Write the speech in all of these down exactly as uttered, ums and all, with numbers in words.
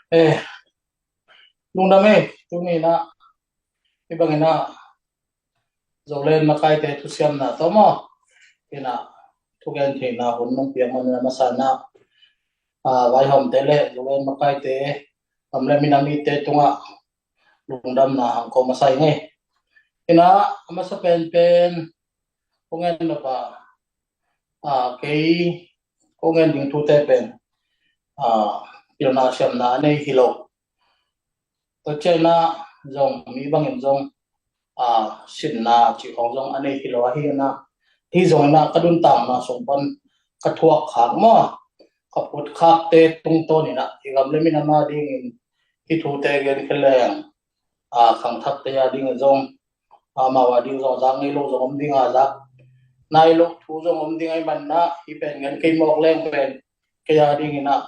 Eh, lungdam ei, tuni inah, hih bang inah, Zoland makaite thusiamna tawh maw, inah, thugen theihna hun nong piak man a masa inah, ah, vaihawmte le Zoland makaite, gam le minam ite tungah lungdamna hong ko masa ing ei. Inah, a masa penpen, kong en nop a, ah, kei kong en ding thute pen, ah, pilna siamna a nei hi lo. Tua ciang inah zong mi bangin zong, ah, sinna cih khawng zong a nei hi lo ahi inah, hi zong inah ka nuntakna sung pan ka thuak khak maw, ka phut khakte tungtawn inah, hi gam le minam a dingin hi thute gen khe leng, ah, khangthakte a dingin zong, amau a ding zong zak ngei lo zong om ding a, zak nai lo thu zong om ding ahih man inah, hih pen gen kei mawk leng pen kei a ding inah,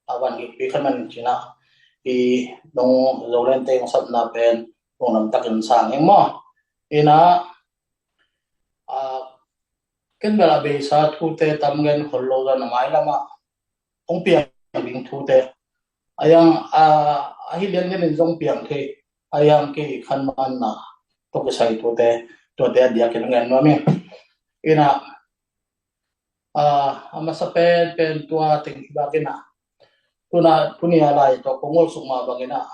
a van gikpi khat man ci inah, hih nong Zolandte hong sapna pen lungdam takin sang ing maw. Inah, ah, ken bel a beisa thute tam gen khol lo zan a mailamah hong piang ding thute, a yang, ah, a hi lianlian in zong piang thei, a yang kei khanmanna tawh kisai thute, tuate a diakin hong en nuam ing. Inah, ah, a masa penpen tua teng hi bak inah, tuna, tuni a lai tawh kong ngolsuk mah bang inah,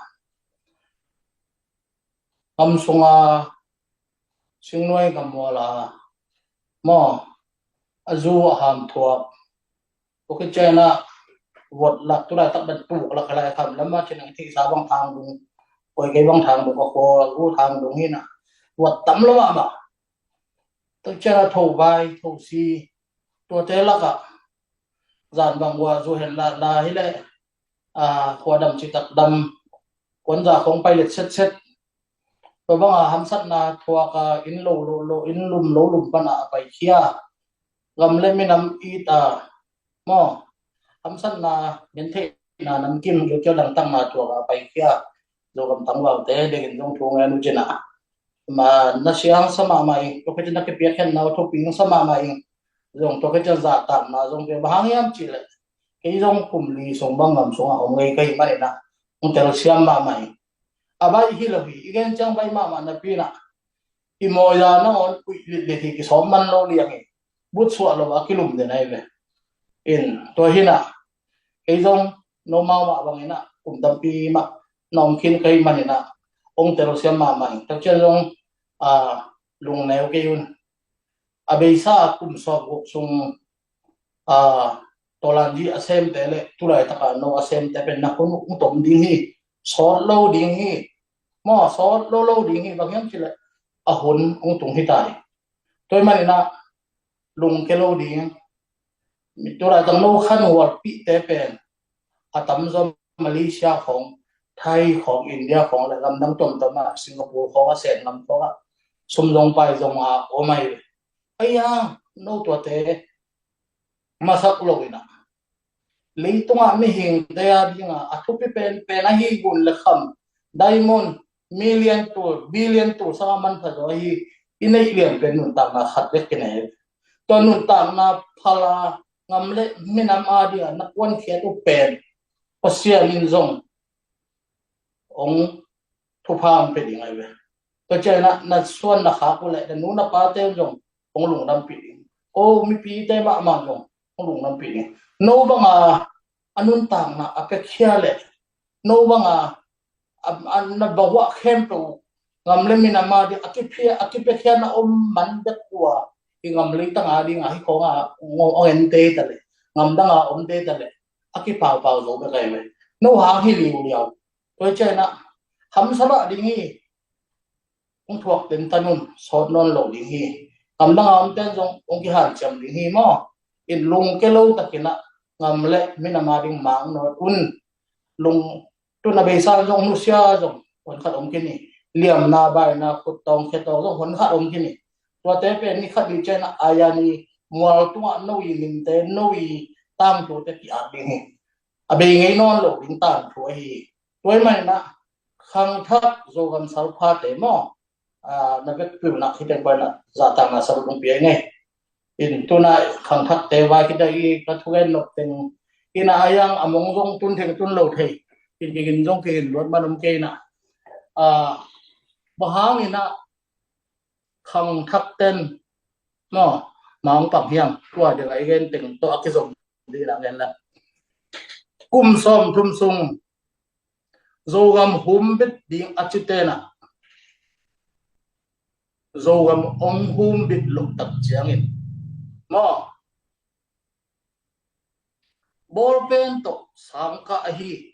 gam sunga singnuai gam mual a maw, a zu a ham thuak, tua khit ciang inah vot lak, tulaitak ban tuk lak, lai kham lam a ci inah, i theihsa bang thang dung, koi kei bang thang dung, ka khua gu thang dung hi inah, vot tam lo mahmah. Tua ciang a tho vai, tho si, tuate lakah zan bang ua zu hen la, la hi leh, ah, khua dam citak dam, kuanza khawng pai let setset. Tua banga hamsatna thuak a, inn lo, lo, lo, inn lum lo lum pan a paikhia, gam le minam it a maw, hamsatna, gentheihna namkim, gilkial dangtakna thuak a paikhia Zogam tangvalte dingin zong thu ngen uh ci inah, ma, na sia hong sa mahmah ing, tua khit ciang na kipiakkhiatna uh thupi hong sa mahmah ing. Zong tua khit ciang zahtakna zong pia, bang hang hiam cih leh, kei zong kum li sung bang gam sungah om ngei ka hih man inah, hong telsiam mahmah ing. A baih hi lo hi, i gen ciang baih mahmah napi inah, i mawi a nangawn uih litlit hi, kisawm man lo liang hi, but suah lo a kilum den ahi ve. In, tua hi inah, kei zong nomau mah bang inah kum tampi mah na om khin ka hih man inah, hong telsiam mahmah ing. Tua ciang zong, ah, lungneu kei un. A beisa kum sawmguk sung, ah, Tolanji a semte le tulaitak a no a semte pen na hun uh hong tom ding hi, sawt lo ding hi maw, sawt lo lo ding hi, bang hiam cih leh a hun hong tung hi ta hi. Tua ahih man inah lungke lo ding, mi tulaitak no khanhualpihte pen a tamzaw Malaysia khawng, Thai khawng, India khawng le gamdang tuamtuam ah, Singapore khawng ah, Sen gam khawng ah, sum zong pai zong a om ahi ve. Ahi hang no tuate masak lo inah, leitungah mihingte a dingah a thupi penpen ahi gun le kham, diamond, million tul, billion tul sangah manpha zaw ahi, i neih lianpen nuntakna khat bek kinei. Tua nuntakna phal a, gam le minam a dingah na kuankhiat uh pen Pasian in zong hong thupha hong pia ding ahi ve. Tua ciang inah na suan na khak uh leh na nu na pate zong hong lungdampih ding. Ko mipite mahmah zong hong lungdampih ding. No banga a nuntakna a piakhia leh, no banga a, a na bahuah khempeuh gam le minam a ding a kipia, a kipiakhia na om man bek uh a, i gam leitang a dingah hih khawng a ngawh a ngente ta leh, gamdang a omte ta leh, a kipaupau zo bek ahi ve. No hang hi liuliau. Tua ciang inah hamsa mah ding hi, hong thuak den tan un, sawt nawn lo ding hi. Gamdang a omten zong hong kihanciam ding hi maw. In lungke lo takin ah gam le minam a ding mang nawn un. Lung, tun a beisa zong nusia zong hon khat om khin hi. Liamna, baina, khuttawng, khetawng zong hon khat om khin hi. Tuate pen ni khat ni ciang inah a yan i mual tungah no i minte, no i tangtute ki-at ding hi. A bei ngei nawn lo ding tangthu ahi hi. Tua ahih man inah khangthak Zogam salphate maw, ah, na vekpi un ah hih teng pan ah zahtakna salut hong pia ing ei. In tuna khangthakte vai khit ah i ka thugen nop teng inah a yang a mong zong tun thei tun lo thei. Kin kikin zong kikin luat man om kei na. Ah, bang hangin ah khangthak ten maw, mangpang hiam, tua ding a i gen teng tawh a kizom ding a gen la. Kum sawm thum sung Zogam humbit ding a ci ten ah Zogam ong humbit loh tak ciangin maw, bawlpen tawh sangkah ahi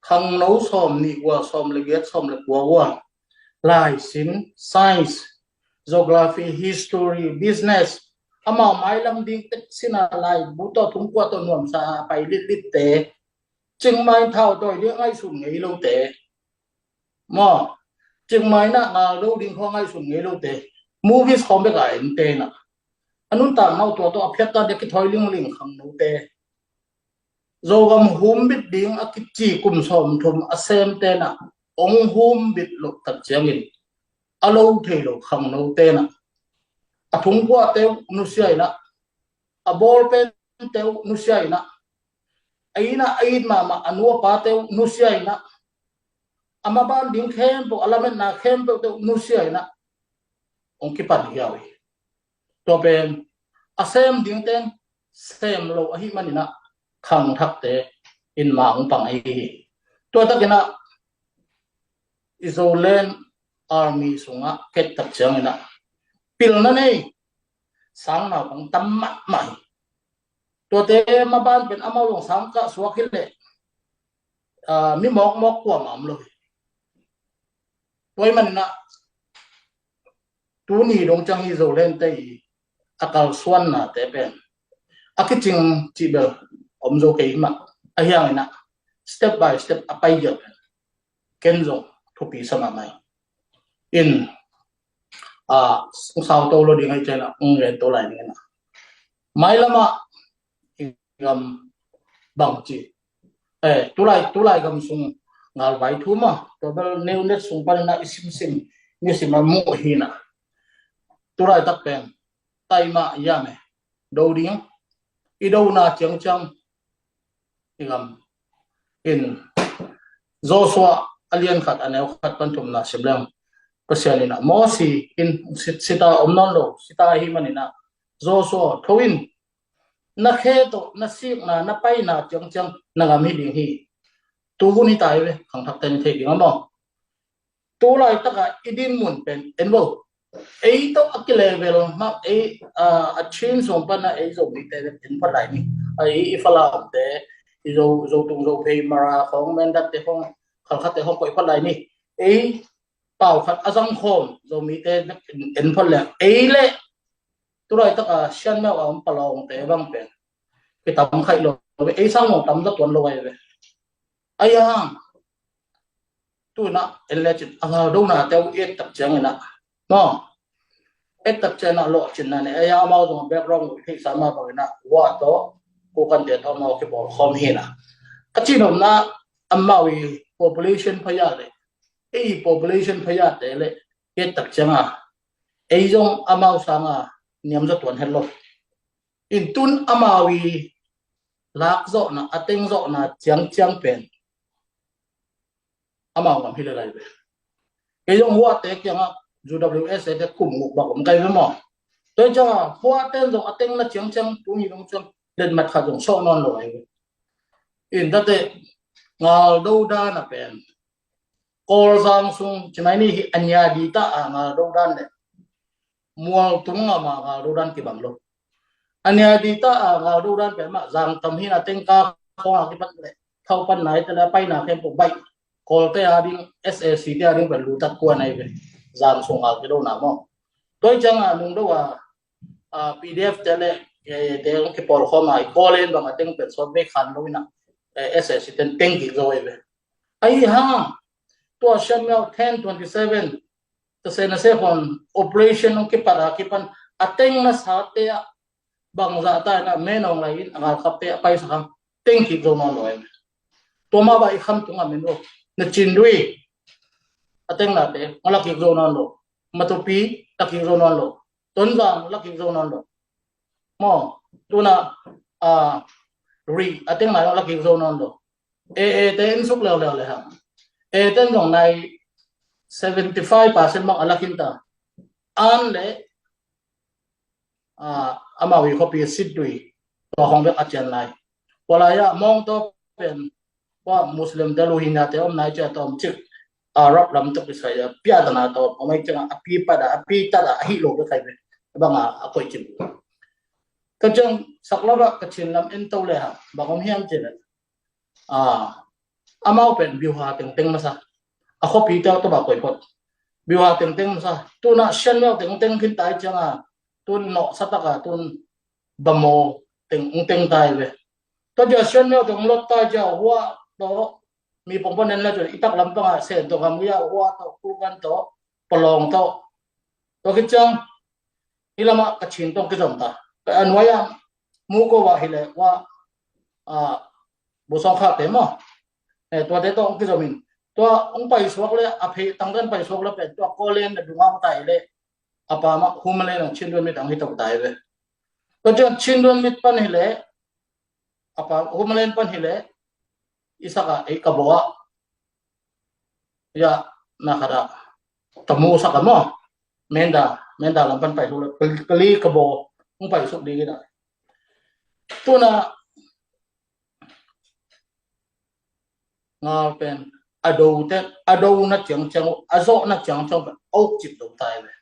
khangno sawm nih ua, sawm le giat, sawm le kua ua, laisin, science, geography, history, business, amau mailam ding tek sina laibu tawh thungkua tawh nuamsa a pai litlitte, Chiang Mai thau tawi ding a ngaihsun ngei lote maw, Chiang Mai na ngal do ding khawng a ngaihsun ngei lote, movies khawng bek a en ten ah a nuntak nau tua tawh a phiatta ding a kithawi lingling khangnote, Zogam humbit ding a kici kum sawm thum a sem ten ah ong humbit loh tak ciangin a lo thei lo khangno ten ah a thungkuate uh nusia in ah, a bawlpente uh nusia in ah, a inn ah a it mahmah a nu a pate uh nusia in ah, a maban ding khempeuh, a lametna khempeuhte uh nusia in ah ong kipan hiau hi. Tua pen a sem dingten sem lo ahih manin ah khangthakte in mangpang ahi hi. Tua takin ah i Zoland Army sungah ket tak ciangin ah pilna nei sang naupang tam mahmah hi. Tuate maban pen amau zong sangkah suak hi leh, ah, mi mawkmawk kuamah om lo hi. Tua ahih manin ah tuni dong ciang hi Zolente i a kalsuannate pen a kicing cih bel om zo kei hi mah. Ahi hangin ah step by step a pai giat pen ken zong thupi sa mahmah hi. In, ah, sau to lo ding ahi ciangin ah ong gen to lai ning in ah, mailam ah i gam bangci, eh, tulai, tulai gam sung ngalvai thu maw, tua bel neunet sung panin ah i simsim, nisim a muh hi in ah, tulai tak pen tai mah hiam e, do ding, i dona ciangciang i gam in, Joshua a lian khat a neu khat pan thumna sim leng, Pasian in ah Mosi in sit, sita om nawn lo, sita ahih manin ah Joshua, tho in, na khe tawh na sikna, na paina ciangciang na gam hi ding hi. Tu hun hi ta hi ve, khangthakte in thei ding a maw. Tu laitak a i din mun pen en vo. Ei tawh a kilevel mah, ei, ah, a Chin sung pan a ei Zomite en phot lai ni. A ei i Falam te, i Zo, Zo tung, Zo phei, Mara khawng, Mindat te khawng, Khalkha te khawng koih phot lai ni. Ei pau khat a zang khawm Zomite en phot leng, ei leh tu laitak a Shan Myo a om Palawngte bang pen kitam khaih lo ve, ei sang mawng tam za tuan lo ahi ve. Ahi hang tu in ah en lecin a ngaldonate uh i et tak ciangin ah maw, et tak ciangin ah lawhcinna nei, ahi hang amau zong background uh i theihsa mah bangin ah hua tawh kukante tawh amau kibawl khawm hi in ah. Ka cihnopna, amau i population phaia leh ei population phaiate leh et tak ciang a ei zong amau sang a niam za tuan het lo. In tun amau i lak zawhna, a teng zawhna ciangciang pen amau ngam hi le lai ve. Kei zong huate kiangah U W S A te kum nguk bak om kai ve maw. Tua hi ciangah huate zong a tengna ciangciang tuni dong ciang letmat khat zong sawh nawn lo ahi ve. In tate ngaldo dan a pen Kawlzang sung ci mai ni hi, a nia di ta a ngaldo dan le mual tung ngam a ngaldo dan kibang lo. A nia di ta a ngaldo dan pen mah zang tam hi na tengka khawng a kipat le thau pan nai te le a paina khempeuh baih Kawlte a ding, S A C te a ding pen lutat kuan ahi ve. Zang sung ngal kidona maw. Tua hi ciangah nungdo a, a, P D F te le, eh, te hong kipawl khawm a i Kawlen bang a teng pen sawt vei khan lo in ah, eh, S A C ten teng kik zo ahi ve. Ahi hang tua Shan Myo ten twenty seven, ta se na se hon operation hong kipat a kipan a teng na sa te ah bangzah ta in ah menawng lai in a ngalkapte a paisa khang teng kik zo nawn lo em. Tua mah bang i khamtung a min ro na Cindui a teng nate a la kik zo nawn lo, Matupi la kik zo nawn lo, Tonzang la kik zo nawn lo. Maw, tuna, a, Ri a teng nai la kik zo nawn lo. A A te in suk leuleu le hang. A ten zong nai seventy five percent bang a la khin ta. An le amau i khuapi Sitdui tua hong bek a cian lai. Tua lai-ah Mawngtaw pen tua Muslim te Rohingya te om nai cia tawm cik Arab lam tuk Israel piatana tawm om ai ciangah a pi pat a a pi tat a a hih lo bek khai bek bangah a koih cin. Ka ciang saklava ka Chin lam en to le ha bang om hiam cin. Amau pen biuha tengteng masa a khuapi teu tawh bah koih phot. Biuha tengteng masa tuna sianmiau tengteng khin tai cianga tun nawhsa taka tun bamaw teng ung teng tai ve. Tua dia sianmiau teng lot tai cia hua tawh mi pongpon nen la cun i tak lampangah sen tawh gam uya hua tawh kukan tawh palawng tawh. Tua khit ciang hi lamah ka Chin tawh kizom ta. Ka a nuai-ah muko ah hileh ua busawng khate maw? Tuate tawh hong kizom in tua hong paisuak le a phei tangkan paisuak le pen tua Kawlen na dungau ta hileh a pa mah Humalen ang Chin Duan mit ang hi to ta hi ve. Tua ciang Chin Duan mit pan hileh a pa Humalen pan hileh i sakah ei ka bawah ya na khatah tamu saka maw? Menda menda lam pan paisuk le kali ka baw hong paisuk ding ina. Tuna ngal pen a do te a do na ciangciang a zawh na ciangciang pen a uk cip do tai ve.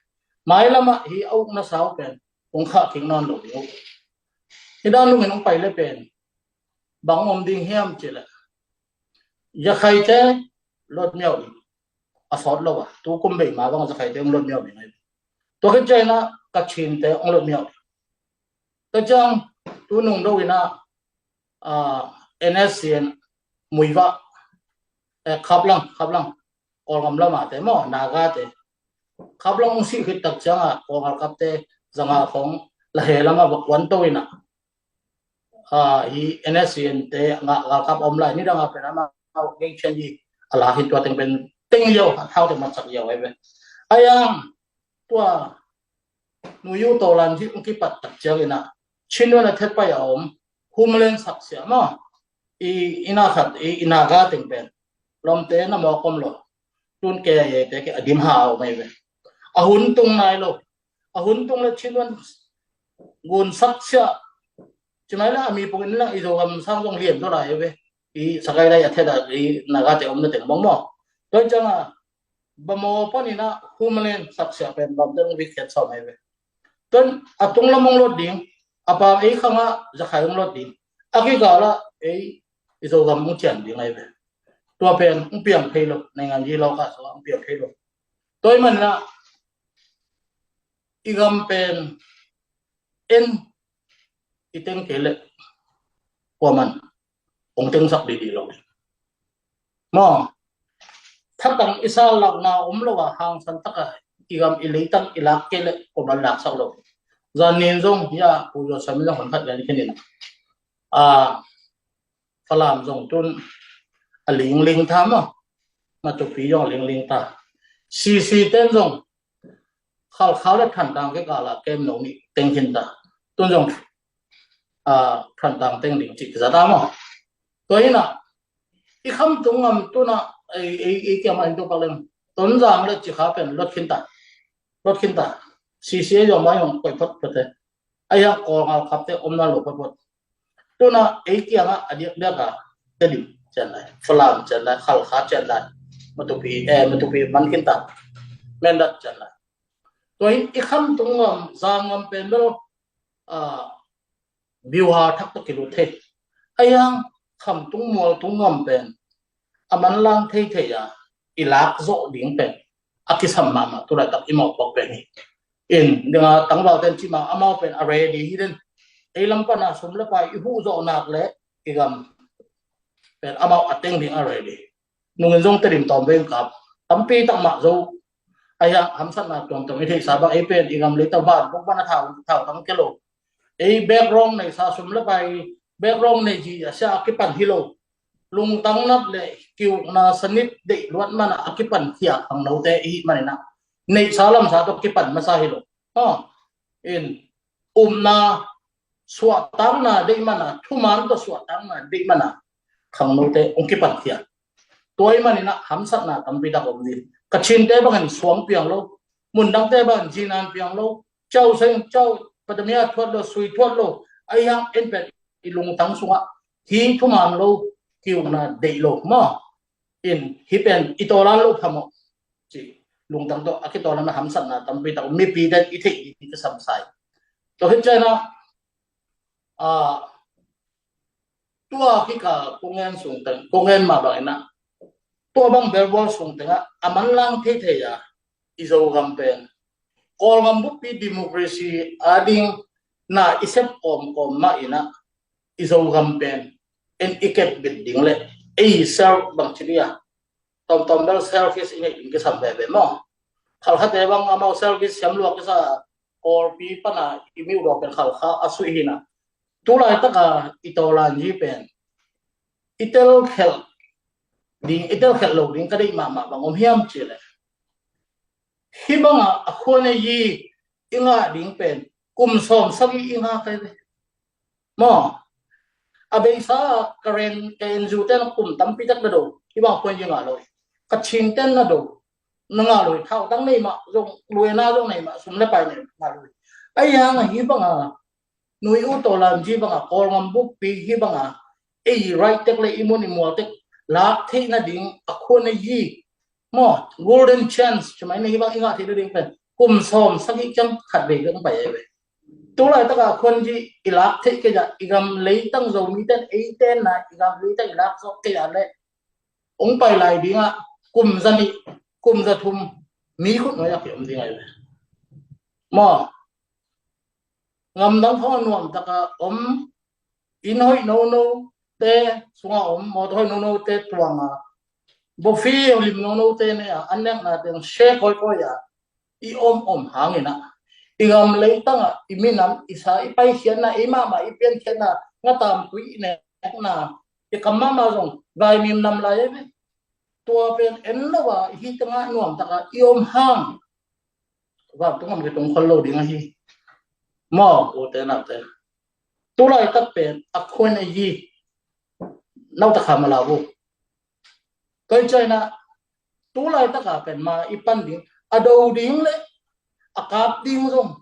Mai lamah hi a uk na sau pen hong khah kik nawn lo ding uh. Hi dan lungin hong pai le pen bang om ding hiam cih le Yakhaite lot miau ding a sawt lo a tu kum bei ma bang Yakhaite hong lot miau ding ai. Tua khit ciangin ah Kachinte hong lot miau ding. Tua ciang tu nung do in ah NSCN Muivah Khaplang Khaplang Kawlgam lamate maw Nagate Khaplang hong sih khit tak ciangah Kawl galkapte zanga khong lahe lamah va kuan to in ah hi NSCN te ngah galkap om lai ni dangah pen amau gengchian hi a la hin tua teng pen teng yo a thaute matsak yo ai ve. Ai ang tua nuyu tawlan hi hong kipat tak ciang in ah Chin Duan a thet pai a om Humalen saksia maw i ina khat i Naga teng pen lawmte na mawk om lo tun ke a yete ke a dim ha a om ai ve. A hun tung nai lo a hun tung le Chin Duan gun saksia ci mai la a mi pung in lang i Zogam sang zong lian to lai ve. I sakai lai a thet a i Nagate om na teng mawng maw. Tua ciangah bamaw pan in ah Humalen saksia pen bamte hong vik khiat sawm ai ve. Tua a tung lam hong lot ding a pam ei khangah Yakhai hong lot ding a kikalah ei i Zogam hong cian ding ai ve. Tua pen hong piang thei lo naingan yi lo kah sungah hong piang thei lo. Tua i man in ah i gam pen en i teng kei leh kua man hong tengsak didi lo ding maw. Thatang i sal lakna om lo a hangsan taka i gam i leitang i lak kei leh kua man laksak lo ding. Zan nin zong ya pu yo sami zong hon khat len khenin a Falam zong tun a lingling ta maw. Matupi zong a lingling ta. Sisi ten zong Khalkha le Thantlang kikala kem no nih teng khin ta. Tun zong Thantlang teng ding cih kiza ta maw. Tua hi in ah i Khamtung ngam tun ah ei kiam a in tu paklem Tonzang le Cikha pen lot khin ta. Lot khin ta. Sisi zong mai hong koih phot phot te. Ai hang Kawl galkapte om na lo phot phot. Tuna ei kiangah a diakdiak a Tedim cian lai, Falam cian lai, Khalkha cian lai, Matupi eh Matupi man khin ta, Mindat cian lai. Tua hin i Khamtung ngam Zangam pen bel biuha thak tawh kilut thei. Ai hang Khamtung Mualtung ngam pen a manlang theithei a i lak zawh ding pen a kisam mahmah tu laitak i mawhpuak pen hi. In dinga tangvalte in cimah amau pen a ready hi den. Ei lam pana sum le pai i huh zawh nak le i gam pen amau a teng ding a ready. Nungin zong Tedim tawm veng kap tampi tak mah zo. Ai hang hamsatna tuamtuam i theihsa bang ei pen i gam leita van buk bana thau thau tang kelo. Ei background neisa sum le pai background nei ji a sia a kipan hi lo. Lungtang nat le kiukna sanit deih luat mana a kipan thiak hang note i hih manina neihsa lamsa tawh kipan masa hi lo. In upna suahtakna deih mana thuman tawh suahtakna deih mana khangnote hong kipan khia. Tua ahih manin ah hamsatna tampi tak om ding. Kachinte bangin suang piang lo, mundangte bangin zinan piang lo, Cau Seng, Cau Patamiya thuat lo, sui thuat lo, ahi hang en pen i lungtang sungah hi thuman lo, kiukna deih lo maw. In hih pen i tawlan lo phamawh ci, lungtang tawh a kitawlan a hamsatna tampi tak om, mipite i theih ding kisam sa hi. Tua khit ciangin ah, ah, tua khika kong en sung teng, kong en mah bangin ah, tua bang belbual sung tengah a manlang theithei a i Zogam pen Kawlgam buppi democracy a ding na i sep kawmkawm mah in ah, i Zogam pen en i kepbit ding le ei self bang ci ding a, tawmtawm bel selfish i neih ding kisam veve maw. Khalkhate bang amau selfish siam lua kisa, Kawlpi pana i miudaw pen Khalkha a suih hi in ah, tu laitaka i tawlan hi pen i telkhelh ding, i telkhelh lo ding ka deih mahmah bang om hiam cih leh, hih banga a khuanei hi i ngah ding pen kum sawm sagih i ngah kai ve maw. A beisa Karen, K N U ten kum tampi tak na do, hih bang khuan hi ngah lo hi. Kachin ten na do, na ngah lo hi. Thautang nei mah zong, luina zong nei mah, sum le pai nei mah ngah lo hi. Ahi hang hih banga nui u tawlan hi banga Kawlgam buppi hih banga ei right tek le i mun i mual tek lak theih nading a khuanei hi maw, golden chance ci mai ni, hih bang i ngah theih nading pen kum sawm sagih ciang khat vei dong pai ei ve. Tu laitaka khuan hi i lak theih kei ah, i gam leitang Zomite in ei tenna i gam leitang i lak zawh kei ah leh hong pai lai dingah kum za nih, kum za thum mi khut nuai ah kiom ding ei ve maw. Ngamdang khawng a nuamtaka om, inn hoih nono te sunga om, mawtaw hoih nono te tuanga, bofi lim nono te nei a, an nekna teng share kawikawi a i om om hangin ah, i gam leitangah i minam, i sa, i paikhiatna, i mahmah i piankhiatna, ngatam tui i nekna, i kam mahmah zong vaimim nam lai ei ve. Tua pen en lo a, hih tengah nuamtaka i om hang vantung om kitung khol lo ding ahi maw, ute naute. Tu laitak pen a khuanei hi, nauta kha ma lau uh. Tua hi ciangin ah, tu laitaka pen ma i pan ding, a do ding le a kap ding zong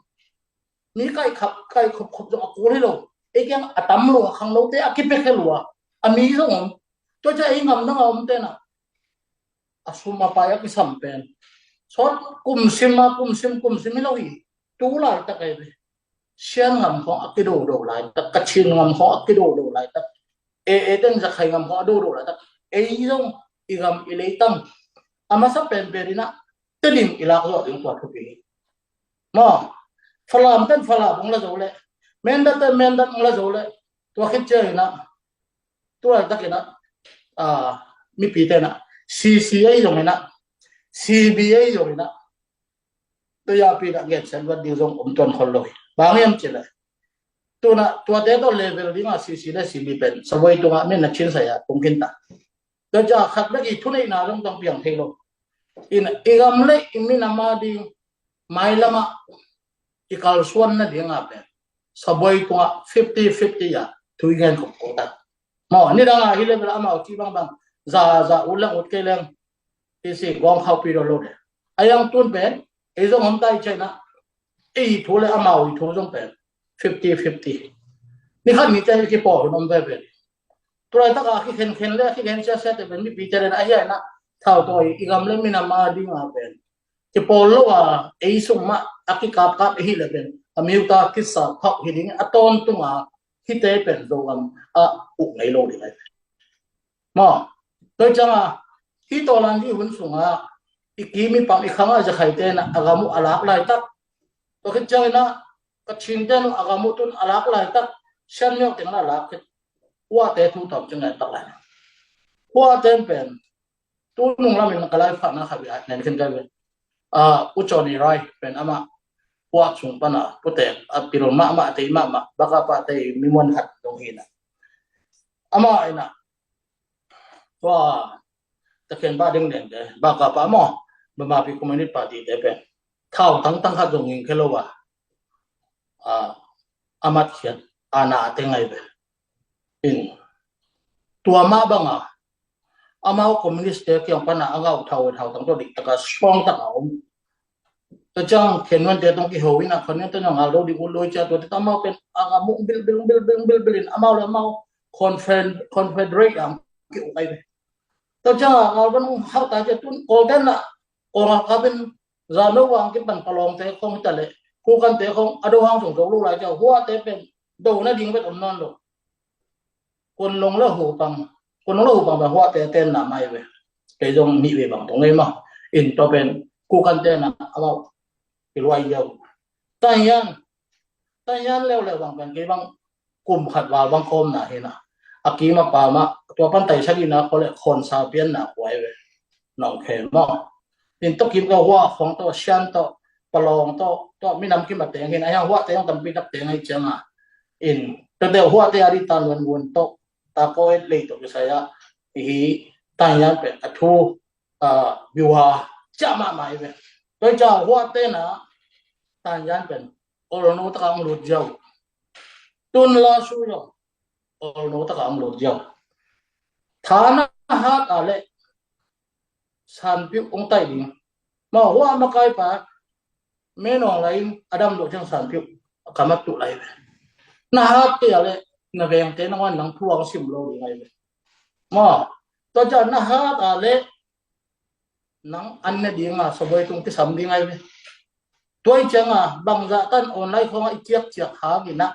mi kaikhap, kaikhop khop zong a kul hi lo. Ei kiang a tam lua, khangnote a kipia khe lua, a mi zong om. Tua hi ciang ei ngamdang a omte in ah a sum a pai a kisam pen sawt kum sim a, kum sim, kum sim hi lo hi. Tu laitak ei ve. Shan gam khawng a kidodo laitak, Kachin gam khawng a kidodo laitak, e, e ten Zakhai gam khawng a dodo laitak, ei zong i gam i leitang a masa penpen in ah Tedim i lak zawh ding tua thupi hi maw. Falam ten Falam hong la zo leh, Mindat ten Mindat hong la zo leh, tua khit ciangin ah tu laitakin ah, ah, mipite in ah C C ei zongin ah, C B ei zongin ah, tua yapi in ah gensiat vat ding zong om tuan khol lo hi. Bang hiam cih leh, tu in ah tuate tawh level dingah C C le C B pen sabuai tungah min na chinsai a tung khin ta. Tua ciang khat bek i thuneihna zong tang piang thei lo. In i gam le i minam a ding mailamah i kalsuan nadingah pen sabuai tungah fifty fifty a thu i gen khop ko ta. Maw, nidang a hi level amau ci bangbang za, za ut leng ut kei leng hi si gawng khaupi lo lo de. A yang tun pen ei zong om tai ciangin ah ei thu le amau i thu zong pen fifty fifty. Ni khat ni ciang i kipawl hun om veve. Tu laitaka kikhenkhen le kikhen siasia te pen mipite le na ahi a in ah thau tawi i gam le minam a dinga pen kipawl lo a, ei sung mah a kikapkap ahi le pen a miuta kisa phauh hi ding, a tawntunga hite pen Zogam a uk ngei lo ding ahi. Maw, tua cianga hi tawlan hi hun sunga i kim i pam i khanga Zakhaite in ah a gam uh a lak laitak. Tua khit ciangin ah Kachinte in uh a gam uh tun a lak laitak. Shan miau teng in ah a lak khit. Huate thu tawm ci ngen tak lai. Huate in pen tu nung lamin ka lai phahna khat bia nen khin kai ve. Ah, U Chawni Rai pen amah Huat sung pana pute a pil mahmah, tei mahmah, bakapa tei mimuan khat dong hi in ah. Amah in ah tua takhen ba ding den de, bakapa maw, Bamapi Communist Party te pen thau tangtang khat zong nging khe lo a, a, a mat khiat a na a teng ai ve. In Tua mah banga amau communist te kiang pana a ngau thau thau tang tua dik taka strong taka om. Tua ciang khen nuan te tong kiho ina khen nuan te nang ngal do dik uloi cia tua te amau pen a ngam bil bil bil bil bil bil in amau le amau confederate ang ki ukai ve. Tua ciang a ngal ban hau ta cia tun kol ten na kol ngal ka pen zano wang ki pan palong te kong ta le ku kan te kong ado hang song do lo lai cia hua te pen do na ding vet om non lo. Kun long le hupang, kun long le hupang ba hua te ten na mai ve. Kei zong mi ve bang tong ei ma. In to pen ku kan te na amau ki luai yau. Taiyan, taiyan leu leu bang pen kei bang kum khat val bang kom na hi na. A kima pa ma tua pan tai sagi na ko le khon sa pian na kuai ve. Nong khe maw. In to kim ka hua khong to sian to palong to to minam kim a teng hin a hiang hua teng tampi tak teng ai ciang a. In to de hua te a di tan wan wan to ta ko et lei to kisaya hi tan yan pen a thu a biwa cia ma mai ve. To cia hua te na tan yan pen ol no ta kang lut jau. Tun la su jau. Ol no ta kang lut jau. Thana hat a le Sanpiu ong tai ding. Ma hua makai pa menong lai in adam lo jang Sanpiu kamat tu lai ve. Na hat ke ale na veng te na wan nang puang sim lo ding ai ve. Ma to ja na hat ale nang an ne ding a soboi tung ti sam ding ai ve. Tuai ciang a bang za tan online khong a i ciak ciak ha gina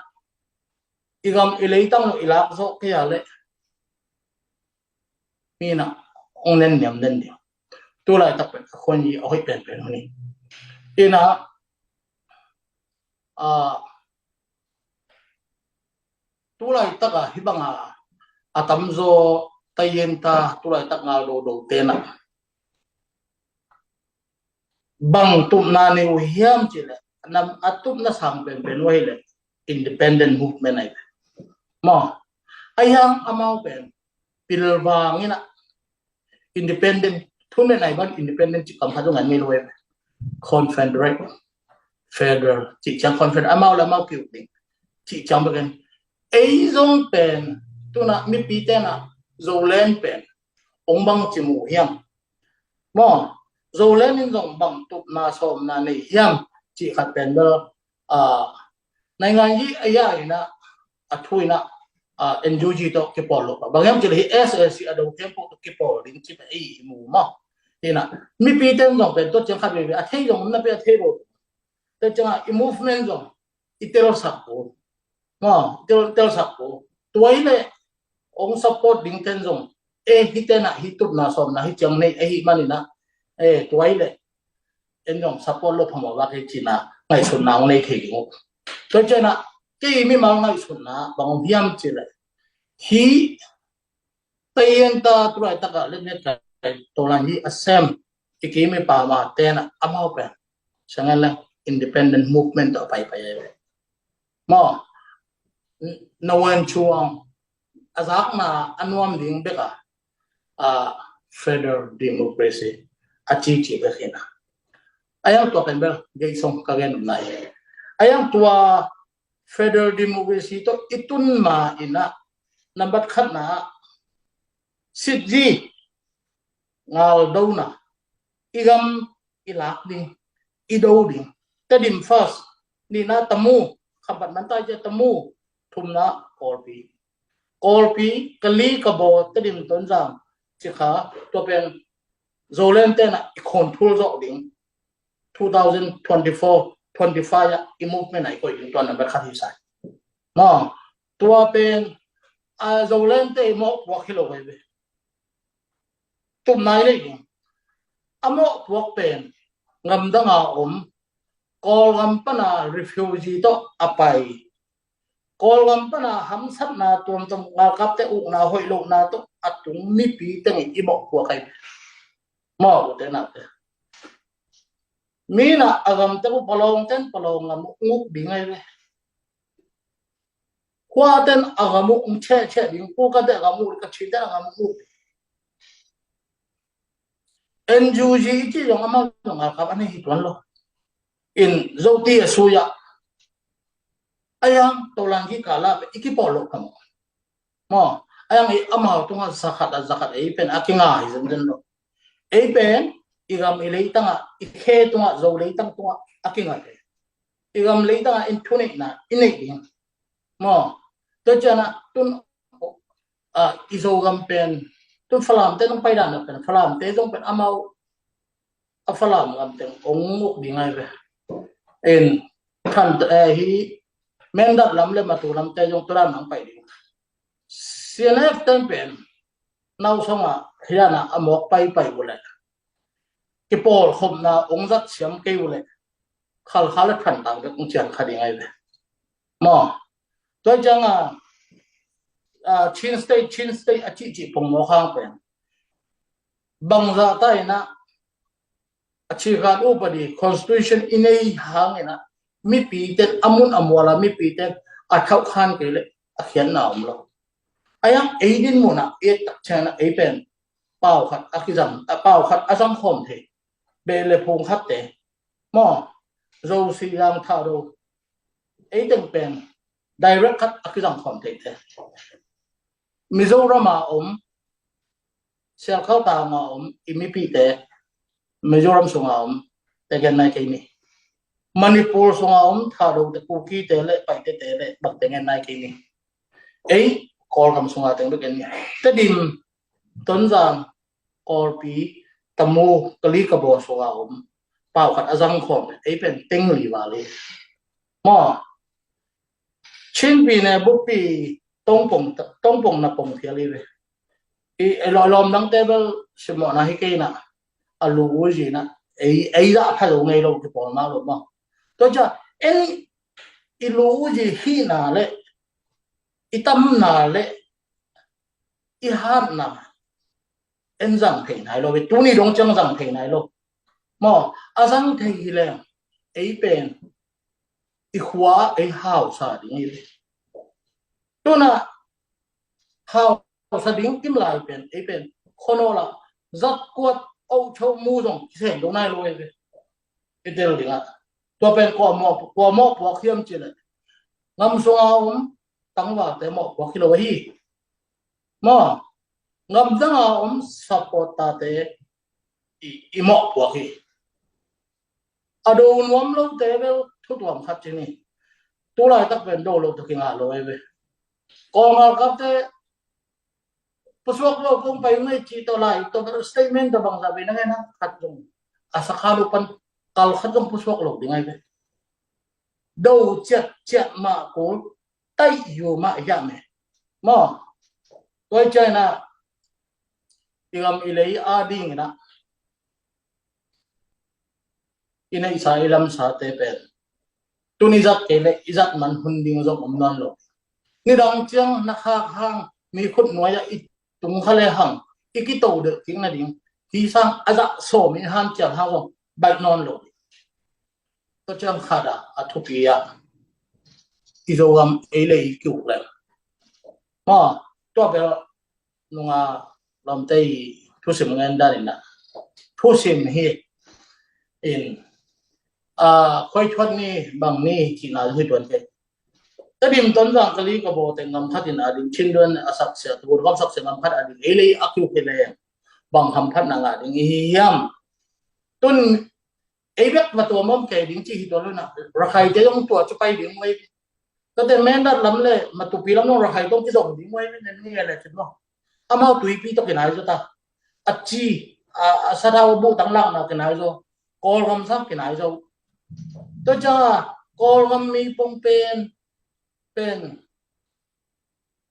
i gam i leitang lo i lak zo ke ale. Mina ong nen niam nen niam. Tulai tak pen a khon yi a hoih pen pen huni. Ina a tulai tak a hi bang a a tamzo tayen ta tulai tak ngal do do tena. Bang tupna nei uh hiam ci le nam a tupna sang pen pen uh hi le independent movement ai pen. Maw a hiang amau pen pilvang ina independent thunen ai ban independent ci kam khat zong an ngei lo ai pen. Confederate, federal ci ciang confederate amau le amau kiuk ding ci ciang beken. Ei zong pen tuna mipi tena Zolen pen ong bang ci mu hiam. Maw Zolen in zong bang tupna sawmna nei hiam ci khat pen bel a naingan yi a ya ina a thu ina a N U G to kipawl lo pa bang hiam ci le hi S A C a do tempo to kipawl ding ci pa ei mu maw. Ina mipi ten zong pen to ciang khat veve a thei zong na pe a thei lo. To ciang a i movement zong i tel sak ko. Maw i tel tel sak ko. Tuai le ong support ding ten zong e hi tena hi tupna sawmna hi ciang nei e hi manina e tuai le en zong support lo phamo bak hi cina ngaihsutna ong nei thei ding uh. Tua cina kei mimal ngaihsutna bang ong hiam ci le hi tayen ta tulai taka le ne kai tolan hi a sem i kimi pa ma tena amau pen sangan le independent movement to pai pai ai. Maw na wan chuang a zakna a nuam ding bek a a federal democracy a ci ci bek hina. A yang tua pen bel gei song ka gen um nai. A yang tua federal democracy to i tun ma ina nambat khatna sitzi ngal dona i gam i lak ding i do ding. Tedim first nina tamu khampat man tai ja tamu thumna Kawlpi. Kawlpi ka li ka baw Tedim Tonzang ci kha tua pen Zolen tena i khon thul zawh ding two thousand twenty-four twenty-five a i movement a i koih ding tua number khat hi sai. Maw tua pen a Zolen te i mawh puak hi lo veve. Tupna i nei ding a mawh puak pen gamdang a om Kawlgam pana refugee tawh a pai Kawlgam pana hamsatna tuamtuam ngalkapte ukna hoih lohna tawh a tung mipi tengin i mawh puak ai. Mawh ute nate mina a gamte uh palawng ten palawng ngam uh nguk ding ai ve. Khua ten a gam uh ung cheh cheh ding ku ka te a gam uh ka chin ten a gam uh nguk ding. N U G i ci zong amau zong a kap a nei hi tuan lo. In zo ti a sui a a yang to lang ki ka la pe i ki pawl lo ka mo. Maw A yang i amau tungah zakhat a zakhat ei pen a kinga hi zenzen lo. Ei pen i gam i leitangah, i khe tungah, Zo leitang tungah a kinga hi. I gam leitangah in thuneihna i neih ding maw? Tua cianah tun, ah, i Zogam pen tun Falamte zong paidan pen Falamte zong pen amau a Falam gam teng ong uk ding ai ve. In than, eh, hi Mindat lam le Matu lamte zong turan nang pai ding. C N F ten pen nausonga hiana a mawk paipai uh leh kipawlkhopna ong zat siam kei uh leh khalkha le than tang bek ong cian kha ding ai ve maw? Tua cianga, ah, Chin State, Chin State a cihcih pongmawk hang pen bangzah ta inah a cikan upadi constitution i nei hang inah mipite a mun a muala mipite a thauhkhan kei le a khiatna om lo. A yang ei din munah i et tak cianah ei pen pau khat a kizang, a pau khat a zang khawm thei. Beh le phung khatte maw, Zo si yang tha do ei teng pen direct khat a kizang khawm theite. Mizoram a om, Sialkal tang a om i mipite, Mizoram sunga om te gen nai kei ni. Manipur sunga om Thado te, Kuki te le Paite te le bang te gen nai kei ni. Ei Kawlgam sunga teng bek gen ni. Tedim, Tonzang, Kawlpi, Tamu, Kali Kabaw sunga om pau khat a zang khawm ei pen teng li vali maw? Chinpi ne bukpi tongpong, tongpong na pong thial i ve. I, i lawm dangte bel simawhna hi kei na a lu uzi na ei, ei dah pha lo ngei lo kipawl ma lo maw? Tua cia en i lu uzi hihna le i tamna le i hatna en zang thei nai lo ve. Tuni dong ciang zang thei nai lo maw? A zang thei hi leng ei pen i khua ei hausa ding hi. Tuna hausa ding kim lai pen ei pen khono la zat kuat au cho mu zong kiseng do nai lo ei ve. I tel ding a tua pen kua mo, kua mo puak hiam ci le ngam sunga om tangval te mo puak hi lo hi maw? Ngam danga om support ta te i, i mo puak hi. A do nuam lo te bel thutuam khat ci ni. Tulai tak pen do lo tak i ngah lo ei ve. Kawlngal kapte pusuak lo kong pai ung ei ci tawh lai tawh statement tawh bangza ve na ngen hang khat zong a sakha lo pan kal khat zong pusuak lo ding ai ve. Do ciat ciat mah kul taih yu mah hiam e maw? Tua i cianah i gam i lei a dingin ah i neihsa i lamsate pen tun i zat kei leh i zat man hun ding zong om nawn lo. Nidang ciang na khak hang mi khut nuai-ah i tung kha le hang i kito deuh kik nading hi sang a zah sawm i hanciam hang zong baih nawn lo. Tua ciang khat ah a thupi ah i Zogam ei lei i kiuk leh maw? Tua bel nunga lawmte i thusim ngen dan in ah thusim hi in, a, khuai thuat ni bang ni cihna hi tuan kei. Tedim Tonzang Kali Kabaw te ngam khat in a ding Chin duan a saksia, tukur gam saksia ngam khat a ding ei lei a kiuk hi leng bang hamphatna ngah ding i hi hiam? Tun ei bek Matuam om kei ding ci hi tua lo na Rakhaite zong tua cu pai ding mai. Tate Mendat lam le Matupi lam zong Rakhai tong kizong ding mai nen ni le cin lo. Amau tuipi tawh kinai zo ta. A ci, a, a sathau a buh tang lakna kinai zo. Kawlgam sang kinai zo. Tua ca Kawlgam mi pong pen pen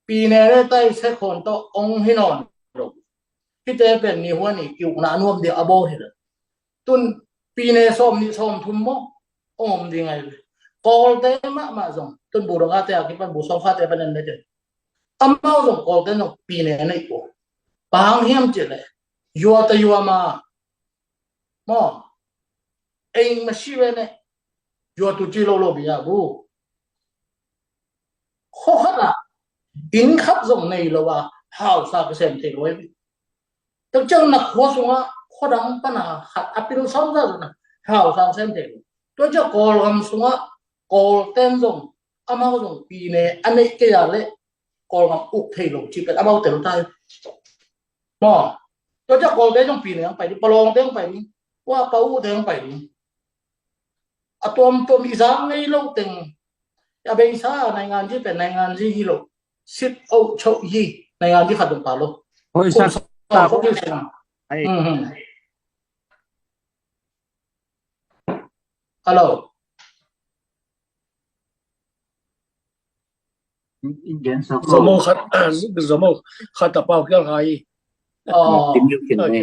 pine le tai sekhawn tawh ong hi nawn lo. Hite pen ni huan i kiukna a nuam dia a baw hi lo. Tun pine sawm nih sawm thum maw ong om ding ai ve. Kawlte mahmah zong tun bu dong ate a kipan bu sawm khate pan en le te amau zong Kawlte zong pine nei ko. Bang hiam ci le yua ta yua ma maw? Eng ma si ve ne yua tu ci lo lo bi a bu. Khua khat ah inn khat zong nei lo a hausa ka sem thei lo ai. Tek ciang na khua sungah khua dang pan a khat a pil sawm sa zong a hausa ka sem thei lo. Tua ciang Kawlgam sungah Kawlten zong amau zong pine a neih kei a leh Kawlgam uk thei lo cih pen amau tel ta hi. Maw, tua ciang Kawlte zong pi ne ang pai ding, Palawngte ang pai ding, ua Pa U te ang pai ding. A tuamtuam i zak ngei lo teng, a beisa nainganzi pen nainganzi hi lo, sit oh choh yi, nainganzi khat dong pa lo. Oi, kum sa sawm ta sawm ko. Ai. Mhm. Hello. Zamo khat, zamo khat a pau kial hai. Oh. Ti miu khin ne.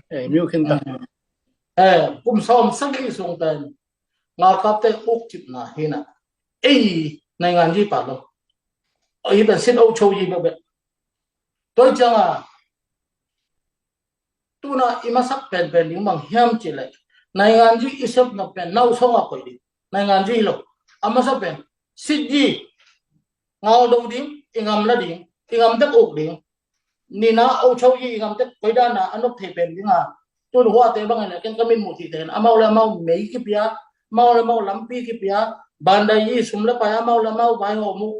Eh, miu khin ta. Eh, kum sawm sagih sung pen ngalkapte uk cipna hi na. Ei, nainganzi pa lo. Ei, pen sit oh choh yi bek bek. Tua ciang a tuna i masak penpen ding bang hiam cih leh, nainganzi i sep nop pen nau sawng a koih ding. Nainganzi hi lo. A masa pen sit yi, ngal do ding, i ngam la ding, i ngam tek uk ding. Nina oh choh yi, i ngam tek koi dan a a nop thei pen ding a. Tun huate bang in a ken ka min muh thih ten, amau le amau mei kipia, amau le amau lampi kipia, bandai yi, sum le pai, amau le amau vaihawm uh.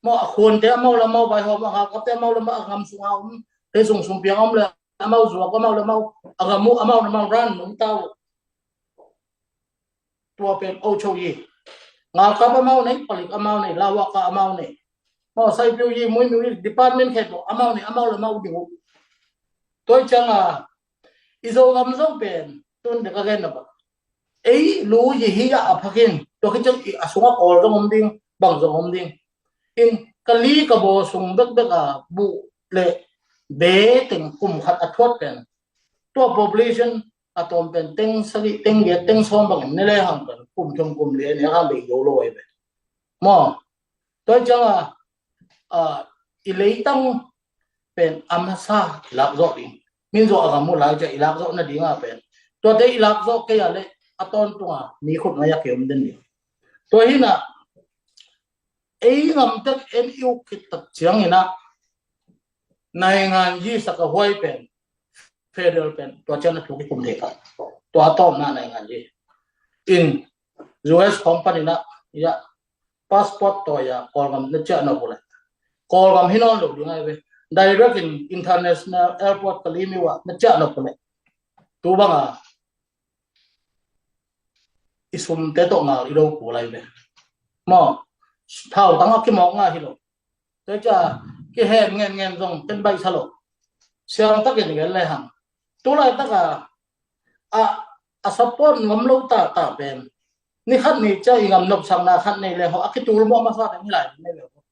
Maw, a khuante amau le amau vaihawm, a ngalkapte amau le amau a ngam sung a om, te sung sum piang om le amau zuak, amau le amau a ngam uh, amau le amau ran nung ta uh. Tua pen oh choh yi. Ngalkap amau nei, palik amau nei, lawaka amau nei. Maw, saipiu yi, muimiu yi, department khet lo amau nei, amau le amau ding uh. Tua ciang a i Zogam zong pen tun dek a gen na ba. Ei lu yi hi a a phakin, tua khit ciang i a sung a Kawl zong om ding, bang zong om ding. In ka li ka baw sung bekbek a buh le be teng kum khat a thuat pen, tua population a tawm pen teng sagih, teng giat, teng sawm bangin ne le hang pen kum thum kum li a ne hang bei zo lo ai pen. Maw, tua ciang a, a, i leitang pen a masa i lak zawh ding. Min zawh a gam uh lai ciang i lak zawh nading a pen, tuate i lak zawh kei a le a tawntung a mi khut ngai a kiom den ding. Tua hi na, ei ngam tek en i uk khit tak ciangin a, nainganzi sak a huai pen, federal pen, tua ciang a thu kikum thei ka. Tua tawmna nainganzi. In U S company na, ya, passport tawi a Kawlgam na ciah nop uh leh, Kawlgam hi nawn lo ding ai ve. Direct in international airport Kalimi ah na ciah nop uh leh, tu bang a i sumte tawh ngal i lo kul ai ve. Maw, thautang a kimawk ngai hi lo. Tua ciang kihen ngen ngen zong ken baihsa lo. Siangtakin i gen le hang, tu laitak a, a, a support nuam lo taktak pen, ni khat ni ciang i ngam nopsakna khat nei le hawh a kitul mawh masa teng hi lai nei le hawh.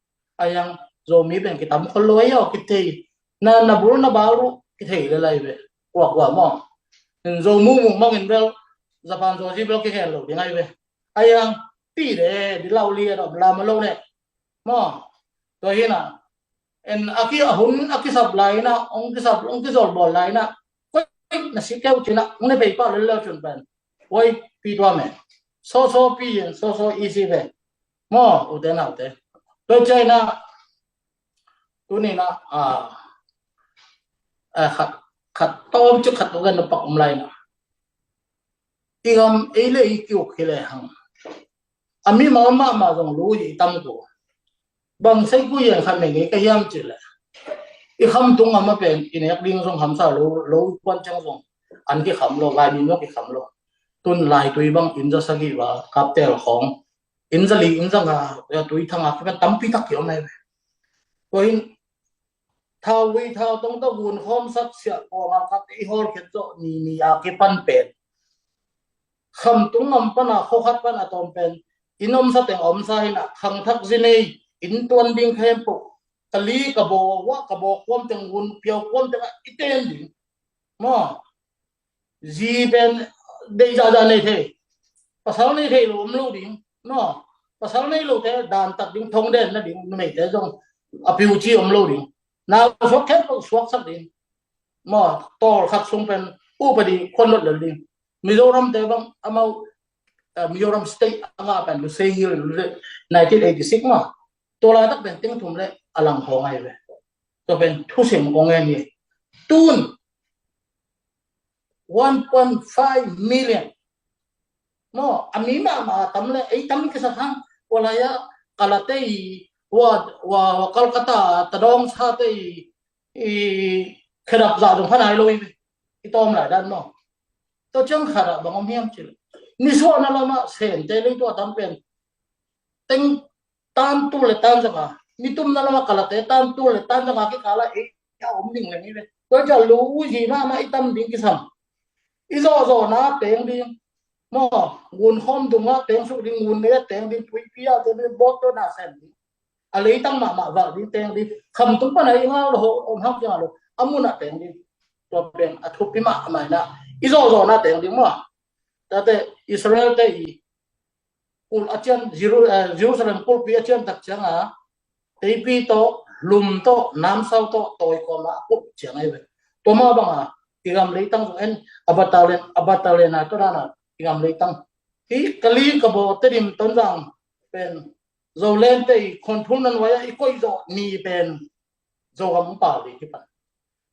A hiang Zomi pen kitam khol lo a hi aw, kithei na, na bul na bal uh kithei le lai ve. Kuakua maw, Zo mumu mangin bel, Japan Zo zi bel kigen lo ding ai ve. A hiang ti de di lau li a dom lam a lo ne. Maw, tua hi na, en a ki a hun a kisap lai na, ong kisap, ong kizol bawl lai na, koi na si keu cina, ong ne pei pa lel lel cun pen, oi, pi tua me, so so pi yen, so so isi ve. Maw, ute naute, tua ciang a, tuni na, a, a, khat, khat tawm ci khat ute na pak om lai na. I gam ei le i kiuk hi le hang, a mimal mahmah zong lu i tam ko. Bang sei ku yen khat meng ei ka hiam cih leh, i khamtung a ma pen i nek ding zong hamsa lo, lo kuan ciang zong an kikham lo, vai min zong kikham lo. Tun Laitui bang inn za sagih va kaptel khawng, inn za li, inn za nga, ya, tui thang a kipan tampi tak kiom ai ve. Tua in thauvui thautong tawh gunkhawm sak siah kawng a khat i hawlkhiat zawh ni ni a kipan pen, khamtung ngam pan a khua khat pan a tawm pen, inn omsa teng a omsa hi na, khangthak zi nei, inn tuan ding khempeuh, ka li ka baw, wah ka baw kuam teng, gun piau kuam teng ah i ten ding. Maw, zi pen deih zahzah nei thei, pasal nei thei lo om lo ding. Maw, pasal nei lote dan tak ding, thong den na ding, numeite zong a piu ci om lo ding. Nau suak khempeuh suaksak ding. Maw, tawl khat sung pen upadi khuan lot lel ding. Mizoram te bang amau, eh, Mizoram State a ngah pen Lusei Hill, nineteen eighty six maw. Tua laitak pen teng thum le a lang khawng ai ve. Tua pen thusim kong ngen hi. Tun one point five million. Maw, a mi mahmah a tam le ei tam kisak hang. Tua lai a Kalate i Hua, hua, hua Calcutta tadawng sate i, i khedap zah zong kha nai lo i ve. I tawm lai dan maw? Tua ciang khat ah bang om hiam cih leh, nisuahna lamah Sente lei tua tam pen teng tan tul le tan zanga, nitumna lamah Kalate tan tul le tan zanga kikala ei a om ding leng i ve. Tua ciang lu ui hi mahmah i tam ding kisam. I zawhzawhna teng ding maw, ngun khawm dungah teng suk ding, ngun nei a teng ding, tuipi ah teng ding, bawt tua na sem ding. A leitang mahmah valh ding teng ding, khamtung pana i ngal lo ho om hang kiang lo, a munah teng ding. Tua pen a thupi mahmah inah i zawhzawhna teng ding maw? Tate Israel te i kul a cian, Jeru-, eh, Jerusalem kulpi a cian tak cianga teipi tawh, lum tawh, namsau tawh, tawi kawma a kulh ciang ahi ve. Tua mah banga i gam leitang zong en, a battalion, a battalion a tawh dana i gam leitang hi. Kali, Kabaw, Tedim, Tonzang pen Zolente i control na nuai-ah i koih zawh ni pen Zogam pal ding kipan.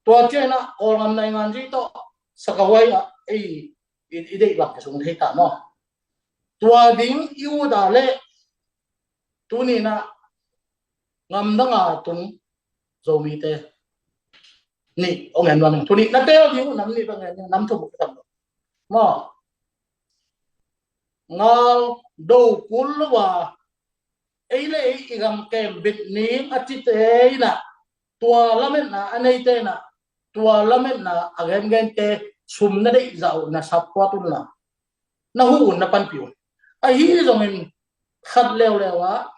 Tua cianah Kawlgam naingan zui tawh Sakahuai ah ei i, i deih bang kisung thei ta maw? Tua ding i ut a leh tuninah ngamdanga tung Zomite nih hong en nuam ing. Tuni na tel ding uh nam nih bang en, nam thum uh ka tam lo maw? Ngal do kul lo a, ei le ei i gam kem bit ning a cite inah, tua lametna a neite inah, tua lametna a gengente sum na deih zah uh na support unla, na huh un, na panpih un. Ahi zongin khat leuleu ah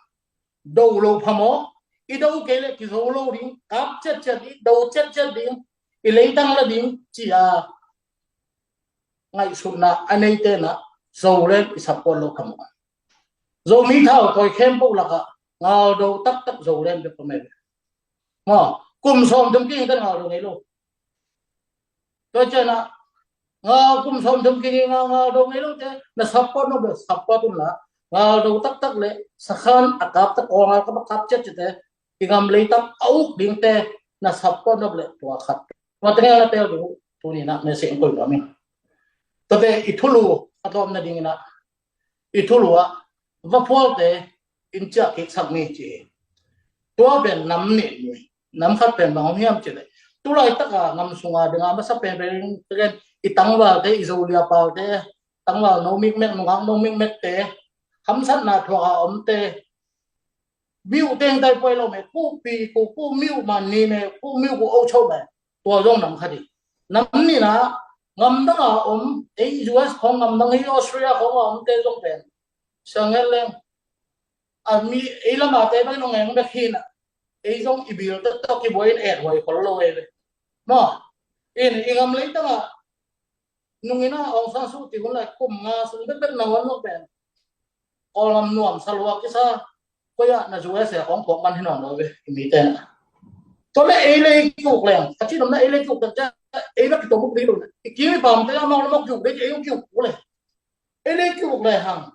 do lo phamawh, i do kei leh kizo lo ding, kap ciatciat ding, do ciatciat ding, i leitang la ding ci-a ngaihsutna a neite inah Zoland i support lo phamawh. Zomi thau tawi khempeuh lakah ngaldo taktak Zoland bek phamawh. Maw, kum sawm thum kingin kan ngaldo ngei lo. Tua cianah nga kum sawm thum kingin nga ngaldo ngei lote na support nop le support unla, ngaldo taktak le sakhan a kap tak aw, ngal kap a kap ciatciate, i gam leitang a uk dingte na support nop le tua khat. Tua tengah na tel ding uh tuninah message in koih nuam ing. Tuate i thulu a tawpna dinginah i thulu ah vaphualte in ciah kiksak ni ci hi. Tua pen nam nih ni. Nam khat pen bang om hiam cih leh, tulaitaka ngam sunga dinga masa penpen i tangvalte, i Zolia palte, tangval no mikmek, nungak no mikmekte, hamsatna thuaka omte, miu teng tai puai lo me, ku pi ku, ku miu man ni me, ku miu ku ocho me, tua zong nam khat hi. Nam nihna, ngamdanga om, ei U S khong ngamdang hi, Australia khong a omte zong pen siangel leng a mi ei lamate bang nong eng bek hinah, ei zong i bil taktak i buai in et huai khol lo ei ve. Maw, in i ngam leitangah nungina Aung San Suu Kyi hun lai kum nga sung bekbek na huan lo pen Kawlgam nuam sa lua kisa, koi ah na U S A kong puak man hi nawn lo ve i mite na. Tua le ei le ei kiuk leng, a ci nomna ei le kiuk tak ciang ei bek kituak buk ding lo na. I kim i pamte amau le mok kiuk ding, ei kiuk le. Ei le kiuk le hang.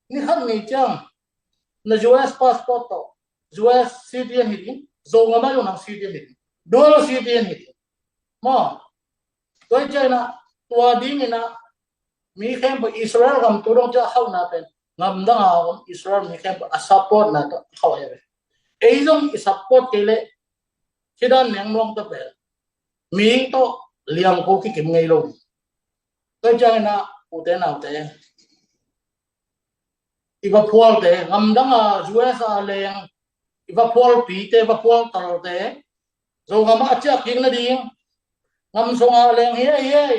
Ni khat ni ciang na U S passport tawh U S citizen hi ding, Zogam ah zong nang citizen hi ding, dual citizen hi ding. Maw, tua hi cianah tua dinginah mi khempeuh Israel gam tu dong ciah khauhna pen ngamdanga om Israel mi khempeuh a supportna tawh khauh ahi ve. Ei zong i support kei leh khidan neng nuang tawh pen mi tawh liangko kikim ngei lo. Tua hi cianginah ute naute, i vaphualte, ngamdanga U S a leng i vaphualpite, vaphual talte, Zogam ah a ciah kik nading, ngam sunga leng hiai hiai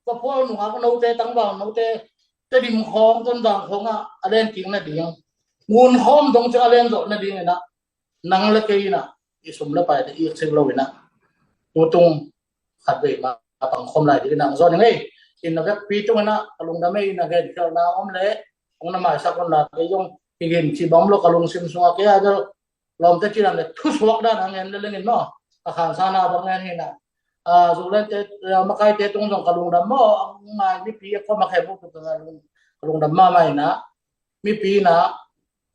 vaphual nungak note, tangval note, Tedim khawng, Tonzang khawngah a len kik nading, ngun khawm dong ciang a len zawh nadinginah nang le kei inah i sum le paite i sik loinah tutung khatvei ma pangkhawm lai dingin ang zawn ing ei. In na vekpi tunginah ka lungdam ei, in na genkhialhna om leh hong na maisak unla, kei zong i gin cih bang om lo, ka lungsim sungah kei a bel lawmte cidan le thusuak dan a ngen le lengin maw, a khansana bang ngen hinah, a, Zolente, a, makaite tung zong ka lungdam maw, a ngai mipi a khuam a khem uh tung ka lung, ka lungdam mahmah inah, mipi inah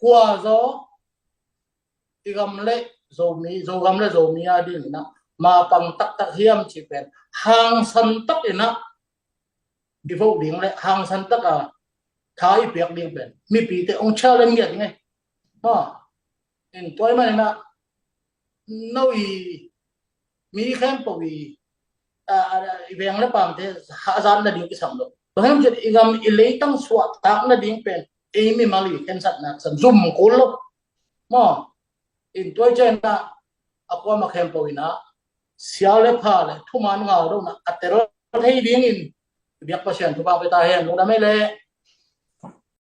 kua zaw i gam le Zomi, Zogam le Zomi a dinginah mapang taktak hiam cih pen hangsan takinah i vote ding le hangsan taka tha i piak ding pen mipite hong challenge ngiat ding ei. Ha. In tua ahih manin ah no i mi khempeuh i, a, a, i veng le paamte hahzat nading kisam lo. Tua hi ciang i gam i leitang suahtak nading pen ei mimal i khensatna kisam, zum kul lo. Maw, in tua ahih ciang ah a kuamah khempeuh in ah sial le pha le thuman ngaldona a tel thei dingin i biak Pasian thupha pia ta hen. Lungdam ei le.